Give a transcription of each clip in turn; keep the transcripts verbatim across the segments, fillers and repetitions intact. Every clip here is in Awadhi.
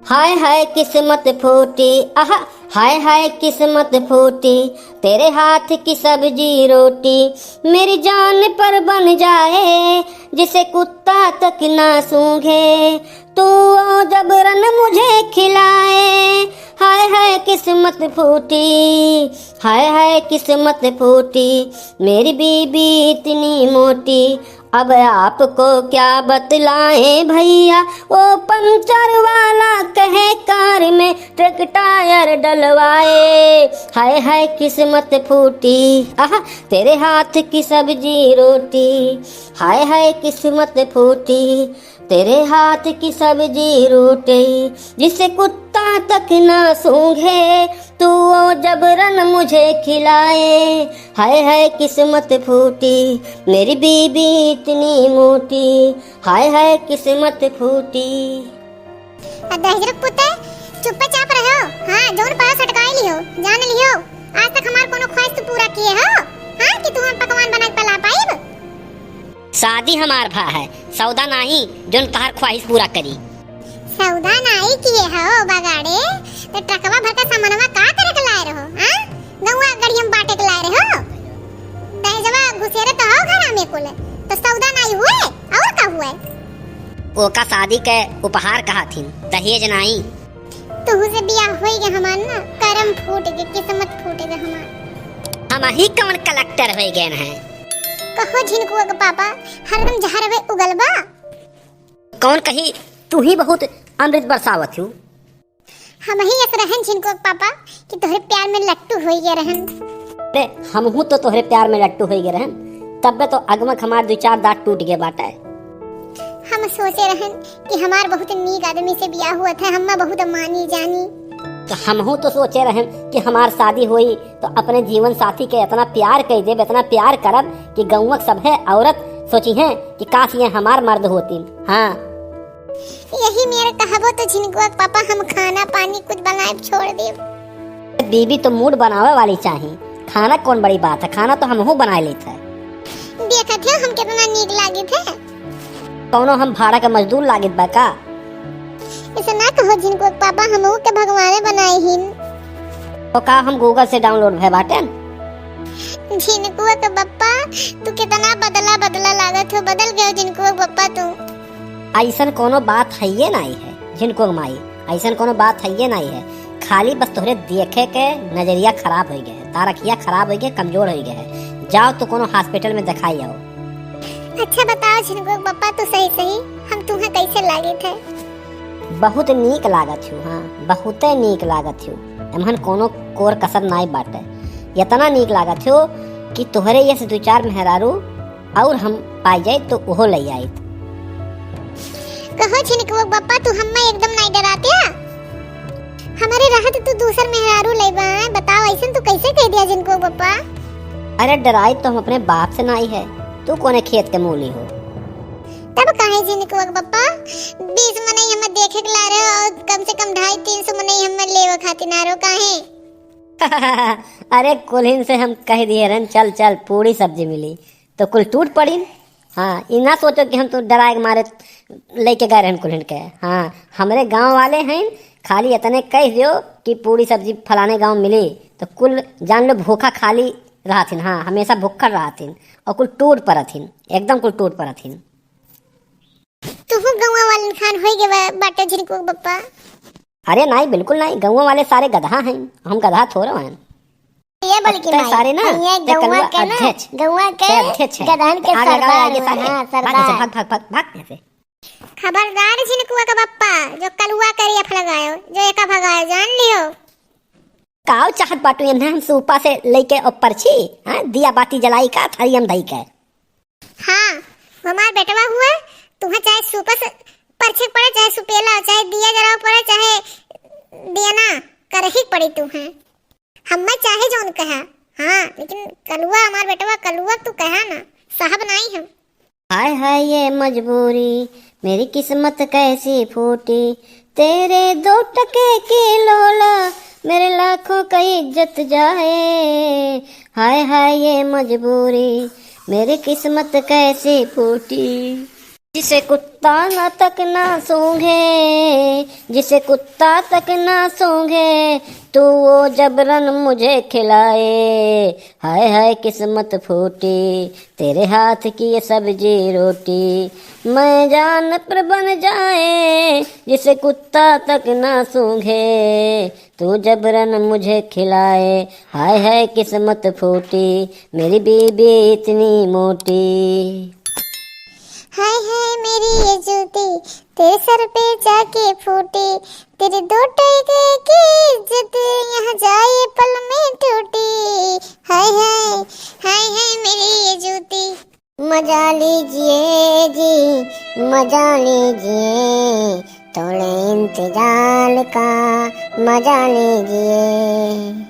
हाय हाय किस्मत फूटी, आह, हाय हाय किस्मत फूटी, तेरे हाथ की सब्जी रोटी मेरी जान पर बन जाए, जिसे कुत्ता तक ना सूंघे, तू वो जबरन मुझे खिलाए। हाय हाय किस्मत फूटी, हाय हाय किस्मत फूटी, मेरी बीबी इतनी मोटी, अब आपको क्या बतलाएं भैया, वो पंचर वाला कहे कार में ट्रक टायर डलवाए। हाय हाय किस्मत फूटी, आह, तेरे हाथ की सब्जी रोटी। हाय हाय किस्मत फूटी, तेरे हाथ की सब्जी रोटी, जिसे कुत्ता तक ना सूंघे, तू वो जबरन मुझे खिलाए। हाय हाय किस्मत फूटी, मेरी बीबी इतनी मोटी, हाय हाय किस्मत फूटी। आ दहिजरक पुते, चुप्पे चाप रहो। हाँ, जौन पड़ा सटकाई लिहो, जान लिहो, आज तक हमार कोनो ख्वाहिश तू पूरा किए हो? हाँ, कि तू हम पकवान बना के पला पाइब? शादी हमार भा है, सौदा नाही, जौन तहार ख्वाहिश पूरा करी। सौदा नाही किए हो बगाड़े, तो ट्रकवा भर के सामानवा का करे के लाए रहो, हाँ? गौवा गड़ियम बांटे के लाए रहो। दहेजवा घुसेरे तो हो घरा में कुल, तो सौदा नाही हुए, और का हुए? ओका शादी के उपहार कहा थिन, दहेज नाही। तुहू से बियाह होई गए हमार ना, करम फूट गए, किस्मत फूट गए हमार। हम ही कौन कलेक्टर हो गए हैं? कहो झिनकुआ के पापा, हरदम जहर वे उगल बा। कौन कही, तू ही बहुत अमृत बरसावत हूँ। हम ही अस रहन झिनकुआ के पापा कि तोहरे प्यार में लट्टू होई गए रहन। अरे, हमहू तो तोहरे प्यार में लट्टू होई गए रहन, तब्बे तो अगमक हमार दो चार दांत टूट गए बाटे। हम सोचे रहन कि हमार बहुत नीक आदमी से बियाह हुआ था, हम्मा बहुत मानी जानी। तो हमहू तो सोचे रहन कि हमार शादी होई तो अपने जीवन साथी के इतना प्यार कई देब, इतना प्यार करब कि गौवा के सभे औरत सोची हैं कि काश ये हमार मर्द होतीन। हाँ। यही मेरे कहबो तो झिनकुआ के पापा हम खाना पानी कुछ बनाए छोड़ देब। बीबी तो मूड बनावे वाली चाही, खाना कौन बड़ी बात है, खाना तो हमहू बनाए लेत है। देखत हो हम कितना नीक लागित है। कौनो हम भाड़ा का मजदूर लागित बा का? ऐसे ना कहो झिनकुआ के पापा, हमहू के भगवाने बनाए हिन। तो का हम Google से download भय बाटेन? झिनकुआ के बप्पा, तू कितना बदला बदला लागत हो, बदल गए हो झिनकुआ के बप्पा तू। ऐसन कोनो बात हइये नाई है झिनकुआ के माई, ऐसन कोनो बात हइये नाई है। खाली बस तोहरे देखे के नजरिया खराब हो गए है, तार अखिया खराब हो गए, कमजोर हो गए है। जाओ तो कोनो hospital में दिखाई आओ। अच्छा बताओ झिनकुआ के बप्पा, तू सही सही हम तुम्हें कैसे लागित है? बहुत नीक लागत हो, हाँ, बहुते नीक लागत हो। एमहन कोनो कोर कसर नाई बाटे। इतना नीक लागत हो कि तोहरे यस दो चार मेहरारू और हम पाई जाइत तो ओहो लई आइत। कहो झिनकुआ के बप्पा, तू हम्मा एकदम नाई डरात्या? हमरे रहत तू दूसर मेहरारू लइबा, बताओ ऐसन तू कैसे कह दिया झिनकुआ के बप्पा? अरे डराइत तो हम अपने बाप से नाई है, तू कोने खेत के मूली हो। तब काहे झिनकुआ के बप्पा, बीस मनई हमें देखे के ला रहे हो और कम से कम ढाई तीन सौ मनई हमें लेवे खातिर ना रहो, काहे? अरे कुल्हिन से हम कह दिए रहन, चल चल पूड़ी सब्जी मिली, तो कुल टूट पड़िन। हाँ, ई ना सोचो कि हम तो डराए के मारे लेके गए रहन कुल्हिन के। हाँ, हमरे गाँव वाले हैं, खाली इतने कह दियो कि पूड़ी सब्जी फलाने गाँव मिली, तो कुल जान लो भूखा खाली रहथिन। हाँ, हमेशा भुक्खड़ रहथिन और कुल टूट परथिन, एकदम कुल टूट परथिन। तुहू गौवा वालन खान होई गए बा-, बाटे झिनकुआ के बप्पा। अरे नाई, बिल्कुल नाई, गौवा वाले सारे गधा हैं, हम गधा थोड़ो हैं। ये बल्कि अब तय माई, सारे ना, ये तय गौवा कलुआ के ना, अध्यक्ष, गौवा के तय अध्यक्ष है। गधन के आगे, आगे, सरदार आगे, हुए, सारे। हाँ, भाग यहाँ से, सरदार। भाग, भाग, भाग, भाग यहाँ से। खबरदार झिनकुआ के बप्पा, जो कलुआ के रेफ लगायो, जो एका भगायो, जान लियो। काव चाहत बाटू, इन्हें हम सूपा से लेके और परछी, हाँ, दिया बाती जलाई का, थारी हम धई के। हाँ, हमार बेटवा हुआ, तुहें चाहे सूपा से परछे के पड़े, चाहे सुपेला, चाहे दिया जलावे पड़े, चाहे दिया ना, करही के पड़ी तुहें। हम्मा चाहे जौन कहा, हाँ, लेकिन कलुआ हमार बेटवा, कलुआ तू कहा ना, साहब नाई हम। हाय हाय ये मजबूरी, मेरी किस्मत कैसी फूटी, तेरे दो टके की लोला, मेरे लाखों का इज्जत जाए। हाय हाय ये मजबूरी, मेरी किस्मत कैसी फूटी। जिसे कुत्ता ना तक ना सूंघे, जिसे कुत्ता तक ना सूंघे, तू वो जबरन मुझे खिलाए। हाय हाय किस्मत फूटी, तेरे हाथ की ये सब्जी रोटी, मैं जान पर बन जाए, जिसे कुत्ता तक ना सूंघे, तू जबरन मुझे खिलाए। हाय हाय किस्मत फूटी, मेरी बीबी इतनी मोटी। हाय हाय मेरी ये जूती, तेरे सर पे जाके फूटी, तेरे दो टोइके की इज्जत यहाँ जाए पल में टूटी। हाय हाय, हाय हाय मेरी ये जूती। मजा लीजिए जी, मजा लीजिए, थोड़े इंतजार का मजा लीजिए।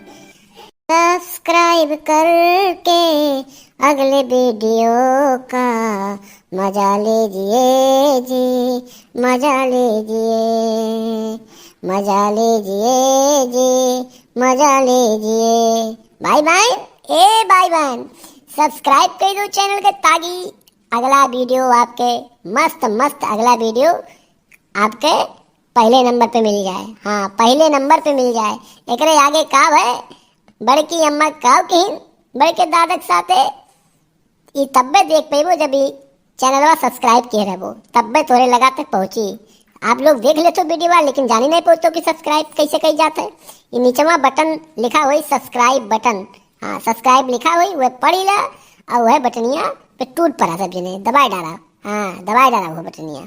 सब्सक्राइब करके अगले वीडियो का मजा लीजिए जी, मजा लीजिए, मजा लीजिए जी, मजा लीजिए। भाई बहन, ए भाई बहन, सब्सक्राइब कर दो चैनल के, ताकि अगला वीडियो आपके मस्त मस्त, अगला वीडियो आपके पहले नंबर पे मिल जाए। हाँ, पहले नंबर पे मिल जाए। एकरे आगे का है, बड़की अम्मा का किहिन, बड़के दादा के साथे, ई तब्बे देख पेबो जब ई चैनलवा सब्सक्राइब किए रहबो, तब्बे तोरे लगा तक पहुँची। आप लोग देख लेतो वीडियो, लेकिन जानी नहीं पहुँचतो कि सब्सक्राइब कैसे कही जाता है। ये नीचवा बटन लिखा हुई सब्सक्राइब बटन, हाँ, सब्सक्राइब लिखा हुई, वह पढ़ी ला और वह बटनिया पे टूट पड़ा सब जने, दबाए डाला, हाँ, दबाए डाला वो बटनिया।